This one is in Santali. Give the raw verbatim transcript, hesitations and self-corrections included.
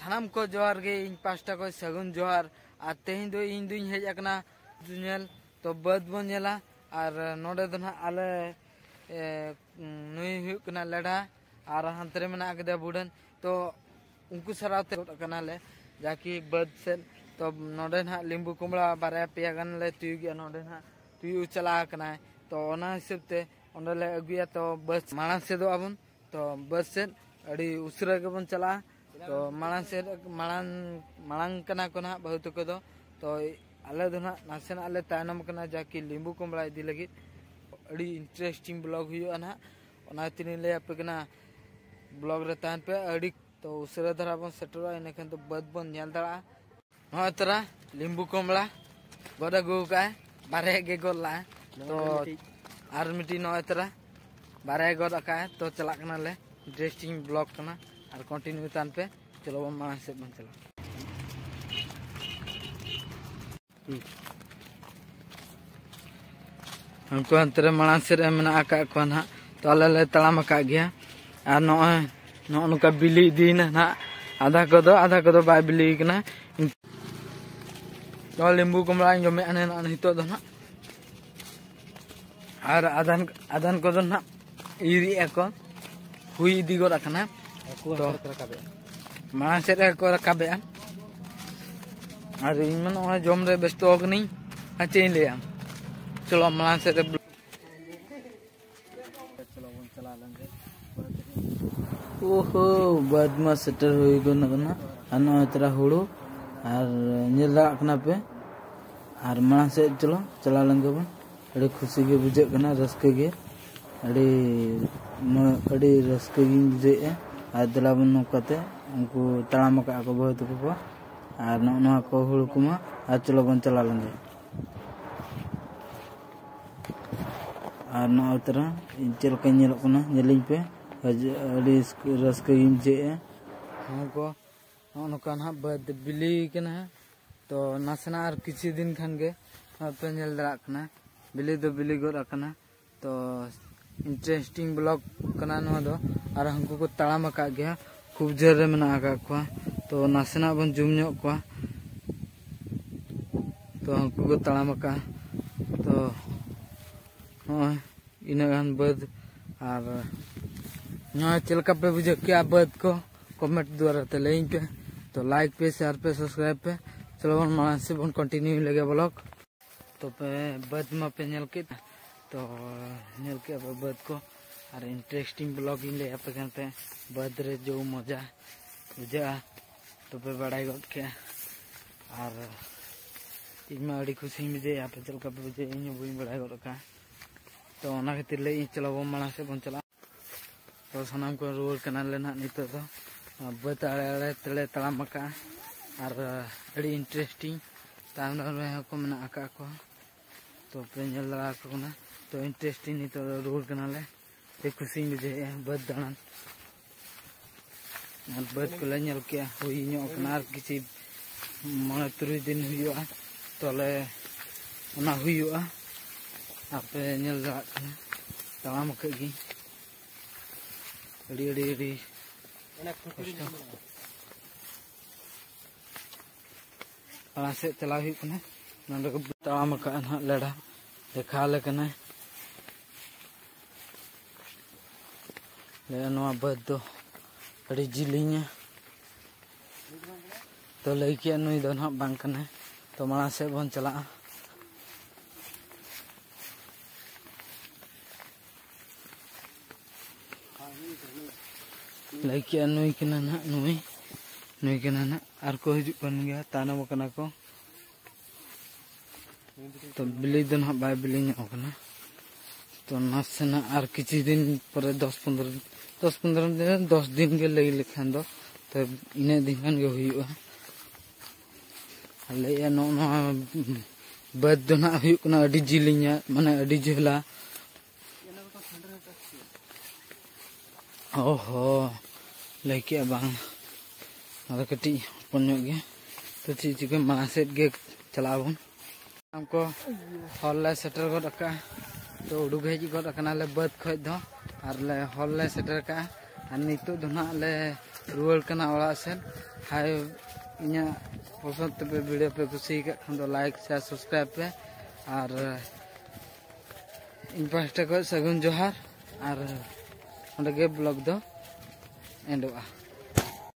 ᱥᱟᱱᱟᱢ ᱠᱚ ᱡᱚᱦᱟᱨ ᱜᱮ, ᱤᱧ ᱯᱟᱦᱴᱟ ᱠᱷᱚᱱ ᱥᱟᱹᱜᱩᱱ ᱡᱚᱦᱟᱨ᱾ ᱟᱨ ᱛᱮᱦᱮᱧ ᱫᱚ ᱤᱧ ᱫᱩᱧ ᱦᱮᱡ ᱟᱠᱟᱱᱟ ᱧᱮᱞ, ᱛᱚ ᱵᱟᱹᱫᱽ ᱵᱚᱱ ᱧᱮᱞᱟ᱾ ᱟᱨ ᱱᱚᱰᱮ ᱫᱚ ᱱᱟᱦᱟᱜ ᱟᱞᱮ, ᱮ, ᱱᱩᱭ ᱦᱩᱭᱩᱜ ᱠᱟᱱᱟ ᱞᱮᱰᱷᱟ, ᱟᱨ ᱦᱟᱱᱛᱮ ᱨᱮ ᱢᱮᱱᱟᱜ ᱟᱠᱟᱫᱮᱭᱟ ᱵᱩᱰᱷᱟᱹᱱ᱾ ᱛᱚ ᱩᱱᱠᱩ ᱥᱟᱨᱟᱣ ᱛᱮ ᱜᱚᱫ ᱟᱠᱟᱱᱟᱞᱮ ᱡᱟᱠᱤ ᱵᱟᱹᱫᱽ ᱥᱮᱫ᱾ ᱛᱚ ᱱᱚᱰᱮ ᱱᱟᱦᱟᱜ ᱞᱤᱢᱵᱩ ᱠᱚᱢᱲᱟ ᱵᱟᱨᱭᱟ ᱯᱮᱭᱟ ᱜᱟᱱ ᱞᱮ ᱛᱤᱭᱩᱜᱮᱜᱼᱟ᱾ ᱱᱚᱰᱮ ᱱᱟᱦᱟᱜ ᱛᱩᱭᱩ ᱪᱟᱞᱟᱣ ᱟᱠᱟᱱᱟᱭ, ᱛᱚ ᱚᱱᱟ ᱦᱤᱥᱟᱹᱵ ᱛᱮ ᱚᱸᱰᱮ ᱞᱮ ᱟᱹᱜᱩᱭᱟ᱾ ᱛᱚ ᱵᱟᱥ ᱢᱟᱲᱟᱝ ᱥᱮᱫᱚᱜ ᱟᱵᱚᱱ᱾ ᱛᱚ ᱵᱟᱥ ᱥᱮᱫ ᱟᱹᱰᱤ ᱩᱥᱟᱹᱨᱟ ᱜᱮᱵᱚᱱ ᱪᱟᱞᱟᱜᱼᱟ᱾ ᱛᱚ ᱢᱟᱲᱟᱝ ᱥᱮᱫ, ᱢᱟᱲᱟᱝ ᱢᱟᱲᱟᱝ ᱠᱟᱱᱟ ᱠᱚ ᱱᱟᱦᱟᱜ ᱵᱟᱹᱦᱩ ᱛᱟᱠᱚ ᱫᱚ᱾ ᱛᱚ ᱟᱞᱮ ᱫᱚ ᱱᱟᱦᱟᱜ ᱱᱟᱥᱮᱱᱟᱜ ᱞᱮ ᱛᱟᱭᱱᱚᱢ ᱠᱟᱱᱟ, ᱡᱟᱠᱤ ᱞᱤᱢᱵᱩ ᱠᱚᱢᱲᱟ ᱤᱫᱤ ᱞᱟᱹᱜᱤᱫ᱾ ᱟᱹᱰᱤ interesting vlog ᱦᱩᱭᱩᱜᱼᱟ ᱱᱟᱦᱟᱜ, ᱚᱱᱟ ᱛᱮᱞᱤᱧ ᱞᱟᱹᱭ ᱟᱯᱮ ᱠᱟᱱᱟ, vlog ᱨᱮ ᱛᱟᱦᱮᱱ ᱯᱮ᱾ ᱟᱹᱰᱤ ᱛᱚ ᱩᱥᱟᱹᱨᱟ ᱫᱷᱟᱨᱟ ᱵᱚᱱ ᱥᱮᱴᱮᱨᱚᱜᱼᱟ, ᱤᱱᱟᱹᱠᱷᱟᱱ ᱫᱚ ᱵᱟᱹᱫᱽ ᱵᱚᱱ ᱧᱮᱞ ᱫᱟᱲᱮᱭᱟᱜᱼᱟ᱾ ᱱᱚᱜᱼᱚᱭ ᱛᱚᱨᱟ ᱞᱤᱢᱵᱩ ᱠᱚᱢᱲᱟ ᱜᱚᱫ ᱟᱹᱜᱩ ᱟᱠᱟᱫᱼᱟᱭ, ᱵᱟᱨᱭᱟ ᱜᱮ ᱜᱚᱫ ᱞᱟᱜᱼᱟᱭ᱾ ᱛᱚ ᱟᱨ ᱢᱤᱫᱴᱤᱡ ᱱᱚᱜᱼᱚᱭ ᱛᱚᱨᱟ ᱵᱟᱨᱭᱟ ᱜᱚᱫ ᱟᱠᱟᱫᱼᱟᱭ᱾ ᱛᱚ ᱪᱟᱞᱟᱜ ᱠᱟᱱᱟᱞᱮ, interesting vlog ᱠᱟᱱᱟ, ᱟᱨ continue ᱛᱟᱦᱮᱱ ᱯᱮ᱾ ᱪᱚᱞᱚ ᱵᱚᱱ ᱢᱟᱲᱟᱝ ᱥᱮᱫ ᱵᱚᱱ ᱪᱟᱞᱟᱜᱼᱟ᱾ ᱩᱱᱠᱩ ᱦᱟᱱᱛᱮ ᱨᱮ ᱢᱟᱲᱟᱝ ᱥᱮᱫ ᱨᱮ ᱢᱮᱱᱟᱜ ᱟᱠᱟᱫ ᱠᱚᱣᱟ ᱱᱟᱦᱟᱜ᱾ ᱛᱚ ᱟᱞᱮ ᱞᱮ ᱛᱟᱲᱟᱢ ᱟᱠᱟᱫ ᱜᱮᱭᱟ᱾ ᱟᱨ ᱱᱚᱜᱼᱚᱭ ᱱᱚᱜᱼᱚ ᱱᱚᱝᱠᱟ ᱵᱤᱞᱤ ᱤᱫᱤᱭᱮᱱᱟ ᱱᱟᱦᱟᱜ, ᱟᱫᱷᱟ ᱠᱚᱫᱚ, ᱟᱫᱷᱟ ᱠᱚᱫᱚ ᱵᱟᱭ ᱵᱤᱞᱤ ᱠᱟᱱᱟ᱾ ᱱᱚᱣᱟ ᱞᱤᱢᱵᱩ ᱠᱚᱢᱲᱟᱧ ᱡᱚᱢᱮᱫᱼᱟ ᱱᱟᱦᱟᱜ ᱱᱤᱛᱚᱜ ᱫᱚ ᱱᱟᱦᱟᱜ᱾ ᱟᱨ ᱟᱫᱷᱟᱱ ᱟᱫᱷᱟᱱ ᱠᱚᱫᱚ ᱱᱟᱦᱟᱜ ᱤᱨᱮᱫᱼᱟ ᱠᱚ, ᱦᱩᱭ ᱤᱫᱤ ᱜᱚᱫ ᱟᱠᱟᱱᱟ᱾ ᱟᱠᱚ ᱛᱚ ᱦᱟᱱᱛᱮ ᱨᱮᱠᱚ ᱨᱟᱠᱟᱵᱮᱜᱼᱟ᱾ ᱢᱟᱲᱟᱝ ᱥᱮᱫ ᱨᱮᱠᱚ ᱨᱟᱠᱟᱵᱮᱜᱼᱟ᱾ ᱟᱨ ᱤᱧ ᱢᱟ ᱱᱚᱜᱼᱚᱭ ᱡᱚᱢ ᱨᱮ ᱵᱮᱥᱛᱚ ᱟᱠᱟᱱᱟᱹᱧ, ᱟᱨ ᱪᱮᱫ ᱤᱧ ᱞᱟᱹᱭᱟ᱾ ᱪᱚᱞᱚ ᱢᱟᱲᱟᱝ ᱥᱮᱫ ᱨᱮ᱾ ᱪᱚᱞᱚ ᱵᱚᱱ ᱪᱟᱞᱟᱣ ᱞᱮᱱ ᱜᱮ᱾ ᱳᱦᱳ, ᱵᱟᱹᱫᱽ ᱢᱟ ᱥᱮᱴᱮᱨ ᱦᱩᱭ ᱜᱚᱫ ᱟᱠᱟᱱᱟ᱾ ᱟᱨ ᱱᱚᱜᱼᱚᱭ ᱛᱚᱨᱟ ᱦᱩᱲᱩ, ᱟᱨ ᱧᱮᱞ ᱫᱟᱲᱮᱭᱟᱜ ᱠᱟᱱᱟ ᱯᱮ᱾ ᱟᱨ ᱢᱟᱲᱟᱝ ᱥᱮᱫ ᱪᱚᱞᱚ, ᱪᱟᱞᱟᱣ ᱞᱮᱱ ᱜᱮᱵᱚᱱ᱾ ᱟᱹᱰᱤ ᱠᱷᱩᱥᱤ ᱜᱮ ᱵᱩᱡᱷᱟᱹᱜ ᱠᱟᱱᱟ, ᱨᱟᱹᱥᱠᱟᱹ ᱜᱮ, ᱟᱹᱰᱤ ᱢᱚ-, ᱟᱹᱰᱤ ᱨᱟᱹᱥᱠᱟᱹ ᱜᱤᱧ ᱵᱩᱡᱷᱟᱹᱣᱮᱫᱼᱟ᱾ ᱟᱨ ᱫᱮᱞᱟ ᱵᱚᱱ ᱱᱚᱝᱠᱟᱛᱮ, ᱩᱱᱠᱩ ᱛᱟᱲᱟᱢ ᱟᱠᱟᱫ ᱠᱚ ᱵᱟᱹᱦᱩ ᱛᱟᱠᱚ ᱠᱚ᱾ ᱟᱨ ᱱᱚᱜᱼᱚ ᱱᱚᱣᱟ ᱠᱚ ᱦᱩᱲᱩ ᱠᱚᱢᱟ, ᱟᱨ ᱪᱚᱞᱚ ᱵᱚᱱ ᱪᱟᱞᱟᱣ ᱞᱮᱱ ᱜᱮ᱾ ᱟᱨ ᱱᱚᱜᱼᱚᱭ ᱛᱚᱨᱟ ᱤᱧ ᱪᱮᱫ ᱞᱮᱠᱟᱧ ᱧᱮᱞᱚᱜ ᱠᱟᱱᱟ, ᱧᱮᱞᱤᱧ ᱯᱮ᱾ ᱟᱹᱰᱤ ᱨᱟᱹᱥᱠᱟᱹ, ᱨᱟᱹᱥᱠᱟᱹ ᱜᱤᱧ ᱵᱩᱡᱷᱟᱹᱣᱮᱫᱼᱟ᱾ ᱦᱚᱸ ᱠᱚ ᱱᱚᱜᱼᱚ ᱱᱚᱝᱠᱟ ᱱᱟᱦᱟᱜ ᱵᱟᱹᱫᱽ ᱵᱤᱞᱤ ᱠᱟᱱᱟ᱾ ᱛᱚ ᱱᱟᱥᱮᱱᱟᱜ ᱟᱨ ᱠᱤᱪᱷᱩ ᱫᱤᱱ ᱠᱷᱟᱱ ᱜᱮ ᱱᱚᱜᱼᱚᱭ ᱯᱮ ᱧᱮᱞ ᱫᱟᱲᱮᱭᱟᱜ ᱠᱟᱱᱟ, ᱵᱤᱞᱤ ᱫᱚ ᱵᱤᱞᱤ ᱜᱚᱫ ᱟᱠᱟᱱᱟ᱾ ᱛᱚ interesting vlog ᱠᱟᱱᱟ ᱱᱚᱣᱟ ᱫᱚ᱾ ᱟᱨ ᱦᱟᱹᱱᱠᱩ ᱠᱚ ᱛᱟᱲᱟᱢ ᱟᱠᱟᱫ ᱜᱮᱭᱟ, ᱠᱷᱩᱵ ᱡᱷᱟᱹᱞ ᱨᱮ ᱢᱮᱱᱟᱜ ᱟᱠᱟᱫ ᱠᱚᱣᱟ᱾ ᱛᱚ ᱱᱟᱥᱮᱱᱟᱜ ᱵᱚᱱ ᱡᱩᱢ ᱧᱚᱜ ᱠᱚᱣᱟ᱾ ᱛᱚ ᱦᱟᱹᱱᱠᱩ ᱠᱚ ᱛᱟᱲᱟᱢ ᱟᱠᱟᱫᱼᱟ᱾ ᱛᱚ ᱱᱚᱜᱼᱚᱭ ᱤᱱᱟᱹᱜ ᱜᱟᱱ ᱵᱟᱹᱫᱽ᱾ ᱟᱨ ᱱᱚᱜᱼᱚᱭ ᱪᱮᱫ ᱞᱮᱠᱟ ᱯᱮ ᱵᱩᱡᱷᱟᱹᱣ ᱠᱮᱜᱼᱟ ᱵᱟᱹᱫᱽ ᱠᱚ, ᱠᱚᱢᱮᱱᱴ ᱫᱩᱣᱟᱨᱟ ᱛᱮ ᱞᱟᱹᱭᱟᱹᱧ ᱯᱮ᱾ ᱛᱚ ᱞᱟᱭᱤᱠ ᱯᱮ, ᱥᱮᱭᱟᱨ ᱯᱮ, ᱥᱟᱵᱥᱠᱨᱟᱭᱤᱵ ᱯᱮ᱾ ᱪᱚᱞᱚ ᱵᱚᱱ ᱢᱟᱲᱟᱝ ᱥᱮᱫ ᱵᱚᱱ ᱠᱚᱱᱴᱤᱱᱤᱭᱩ ᱞᱮᱜᱮ ᱵᱞᱚᱜ᱾ ᱛᱚᱵᱮ ᱵᱟᱹᱫᱽ ᱢᱟᱯᱮ ᱧᱮᱞ ᱠᱮᱫ, ᱛᱚ ᱧᱮᱞ ᱠᱮᱫ ᱯᱮ ᱵᱟᱹᱫᱽ ᱠᱚ᱾ ᱟᱨ ᱤᱱᱴᱟᱨᱮᱥᱴᱤᱝ ᱵᱞᱚᱜ ᱤᱧ ᱞᱟᱹᱭ ᱟᱯᱮ ᱠᱟᱱ ᱛᱟᱦᱮᱸᱫ, ᱵᱟᱹᱫᱽ ᱨᱮ ᱡᱚ ᱢᱚᱡᱟ ᱵᱩᱡᱷᱟᱹᱜᱼᱟ᱾ ᱛᱚᱵᱮ ᱵᱟᱲᱟᱭ ᱜᱚᱫ ᱠᱮᱜᱼᱟ᱾ ᱟᱨ ᱤᱧ ᱢᱟ ᱟᱹᱰᱤ ᱠᱩᱥᱤᱧ ᱵᱩᱡᱷᱟᱹᱣᱮᱫᱼᱟ, ᱟᱯᱮ ᱪᱮᱫ ᱞᱮᱠᱟ ᱯᱮ ᱵᱩᱡᱷᱟᱹᱣᱮᱫᱼᱟ ᱤᱧ ᱦᱚᱸ ᱵᱟᱹᱧ ᱵᱟᱲᱟᱭ ᱜᱚᱫ ᱠᱟᱜᱼᱟ᱾ ᱛᱚ ᱚᱱᱟ ᱠᱷᱟᱹᱛᱤᱨ ᱞᱟᱹᱭ ᱤᱧ ᱪᱚᱞᱚ ᱵᱚᱱ ᱢᱟᱲᱟᱝ ᱥᱮᱫ ᱵᱚᱱ ᱪᱟᱞᱟᱜᱼᱟ᱾ ᱛᱚ ᱥᱟᱱᱟᱢ ᱠᱚ ᱨᱩᱣᱟᱹᱲ ᱠᱟᱱᱟᱞᱮ ᱱᱟᱦᱟᱜ ᱱᱤᱛᱚᱜ ᱫᱚ᱾ ᱵᱟᱹᱫᱽ ᱟᱲᱮ ᱟᱲᱮ ᱛᱮᱞᱮ ᱛᱟᱲᱟᱢ ᱟᱠᱟᱜᱼᱟ᱾ ᱟᱨ ᱟᱹᱰᱤ ᱤᱱᱴᱟᱨᱮᱥᱴᱤᱝ ᱛᱟᱭᱚᱢ ᱫᱟᱨᱟᱢ ᱨᱮ ᱦᱚᱸᱠᱚ ᱢᱮᱱᱟᱜ ᱟᱠᱟᱫ ᱠᱚᱣᱟ᱾ ᱛᱚ ᱯᱮ ᱧᱮᱞ ᱫᱟᱲᱮ ᱟᱠᱚ ᱠᱟᱱᱟ᱾ ᱛᱚ ᱤᱱᱴᱟᱨᱮᱥᱴᱤᱝ ᱱᱤᱛᱚᱜ ᱫᱚ ᱨᱩᱣᱟᱹᱲ ᱠᱟᱱᱟᱞᱮ᱾ ᱟᱹᱰᱤ ᱠᱩᱥᱤᱧ ᱵᱩᱡᱷᱟᱹᱣᱮᱫᱼᱟ ᱵᱟᱹᱫᱽ ᱫᱟᱬᱟᱱ᱾ ᱟᱨ ᱵᱟᱹᱫᱽ ᱠᱚᱞᱮ ᱧᱮᱞ ᱠᱮᱜᱼᱟ, ᱦᱩᱭ ᱧᱚᱜ ᱠᱟᱱᱟ, ᱟᱨ ᱠᱤᱪᱷᱤ ᱢᱚᱬᱮ ᱛᱩᱨᱩᱭ ᱫᱤᱱ ᱦᱩᱭᱩᱜᱼᱟ, ᱛᱚᱞᱮ ᱚᱱᱟ ᱦᱩᱭᱩᱜᱼᱟ᱾ ᱟᱯᱮ ᱧᱮᱞ ᱫᱟᱲᱮᱭᱟᱜ ᱠᱟᱱᱟ, ᱛᱟᱲᱟᱢ ᱟᱠᱟᱫ ᱜᱤᱧ᱾ ᱟᱹᱰᱤ, ᱟᱹᱰᱤ, ᱟᱹᱰᱤ ᱠᱚᱥᱴᱚ᱾ ᱚᱲᱟᱜ ᱥᱮᱫ ᱪᱟᱞᱟᱣ ᱦᱩᱭᱩᱜ ᱠᱟᱱᱟ᱾ ᱱᱚᱸᱰᱮ ᱠᱚ ᱛᱟᱲᱟᱢ ᱟᱠᱟᱫᱼᱟ ᱱᱟᱦᱟᱜ ᱞᱮᱰᱟ, ᱫᱮᱠᱷᱟᱣ ᱟᱞᱮ ᱠᱟᱱᱟᱭ᱾ ᱞᱟᱹᱭᱟ ᱱᱚᱣᱟ ᱵᱟᱹᱫᱽ ᱫᱚ ᱟᱹᱰᱤ ᱡᱤᱞᱤᱧᱟ᱾ ᱛᱚ ᱞᱟᱹᱭ ᱠᱮᱜᱼᱟ ᱱᱩᱭ ᱫᱚ ᱱᱟᱦᱟᱜ ᱵᱟᱝ ᱠᱟᱱᱟᱭ᱾ ᱛᱚ ᱢᱟᱲᱟᱝ ᱥᱮᱫ ᱵᱚᱱ ᱪᱟᱞᱟᱜᱼᱟ᱾ ᱞᱟᱹᱭ ᱠᱮᱜᱼᱟ ᱱᱩᱭ ᱠᱟᱱᱟ ᱱᱟᱦᱟᱜ, ᱱᱩᱭ, ᱱᱩᱭ ᱠᱟᱱᱟ ᱱᱟᱦᱟᱜ᱾ ᱟᱨ ᱠᱚ ᱦᱤᱡᱩᱜ ᱠᱟᱱ ᱜᱮᱭᱟ, ᱛᱟᱭᱱᱚᱢ ᱟᱠᱟᱱᱟ ᱠᱚ᱾ ᱛᱚ ᱵᱤᱞᱤ ᱫᱚ ᱱᱟᱦᱟᱜ ᱵᱟᱭ ᱵᱤᱞᱤ ᱧᱚᱜ ᱠᱟᱱᱟ᱾ ᱛᱚ ᱱᱟᱥᱮᱱᱟᱜ ᱟᱨ ᱠᱤᱪᱷᱩ ᱫᱤᱱ ᱯᱚᱨᱮ ᱫᱚᱥ ᱯᱚᱱᱨᱚ, ᱫᱚᱥ ᱯᱚᱱᱨᱚ ᱫᱤᱱ, ᱫᱚᱥ ᱫᱤᱱ ᱜᱮ ᱞᱟᱹᱭ ᱞᱮᱠᱷᱟᱱ ᱫᱚ, ᱛᱚ ᱤᱱᱟᱹᱜ ᱫᱤᱱ ᱜᱟᱱ ᱜᱮ ᱦᱩᱭᱩᱜᱼᱟ᱾ ᱟᱨ ᱞᱟᱹᱭᱮᱜᱼᱟ ᱱᱚᱜᱼᱚ ᱱᱚᱣᱟ ᱵᱟᱹᱫᱽ ᱫᱚ ᱱᱟᱦᱟᱜ ᱦᱩᱭᱩᱜ ᱠᱟᱱᱟ ᱟᱹᱰᱤ ᱡᱤᱞᱤᱧᱟ, ᱢᱟᱱᱮ ᱟᱹᱰᱤ ᱡᱷᱟᱹᱞᱟ᱾ ᱚ ᱦᱚ, ᱞᱟᱹᱭ ᱠᱮᱜᱼᱟ ᱵᱟᱝ, ᱚᱱᱟ ᱫᱚ ᱠᱟᱹᱴᱤᱡ ᱦᱚᱯᱚᱱ ᱧᱚᱜ ᱜᱮᱭᱟ᱾ ᱛᱚ ᱪᱮᱫ ᱪᱤᱠᱟᱹ, ᱢᱟᱲᱟᱝ ᱥᱮᱫ ᱜᱮ ᱪᱟᱞᱟᱜ ᱟᱵᱚᱱ᱾ ᱥᱟᱱᱟᱢ ᱠᱚ ᱦᱚᱨ ᱞᱮ ᱥᱮᱴᱮᱨ ᱜᱚᱫ ᱟᱠᱟᱫᱼᱟ᱾ ᱛᱚ ᱩᱰᱩᱠ ᱦᱮᱡ ᱜᱚᱫ ᱟᱠᱟᱱᱟᱞᱮ ᱵᱟᱹᱫᱽ ᱠᱷᱚᱡ ᱫᱚ, ᱟᱨ ᱞᱮ ᱦᱚᱨ ᱞᱮ ᱥᱮᱴᱮᱨ ᱟᱠᱟᱫᱼᱟ᱾ ᱟᱨ ᱱᱤᱛᱚᱜ ᱫᱚ ᱱᱟᱦᱟᱜ ᱞᱮ ᱨᱩᱣᱟᱹᱲ ᱠᱟᱱᱟ ᱚᱲᱟᱜ ᱥᱮᱫ᱾ ᱦᱟᱭ, ᱤᱧᱟᱹᱜ ᱯᱚᱥᱚᱸᱫ ᱛᱮᱯᱮ ᱵᱷᱤᱰᱤᱭᱳ ᱯᱮ ᱠᱩᱥᱤ ᱟᱠᱟᱫ ᱠᱷᱟᱱ ᱫᱚ ᱞᱟᱭᱤᱠ, ᱥᱮᱭᱟᱨ, ᱥᱟᱵᱥᱠᱨᱟᱭᱤᱵ ᱯᱮ᱾ ᱟᱨ ᱤᱧ ᱯᱟᱦᱴᱟ ᱠᱷᱚᱱ ᱥᱟᱹᱜᱩᱱ ᱡᱚᱦᱟᱨ᱾ ᱟᱨ ᱚᱸᱰᱮ ᱜᱮ ᱵᱞᱚᱜ ᱫᱚ ᱮᱱᱰᱚᱜᱼᱟ᱾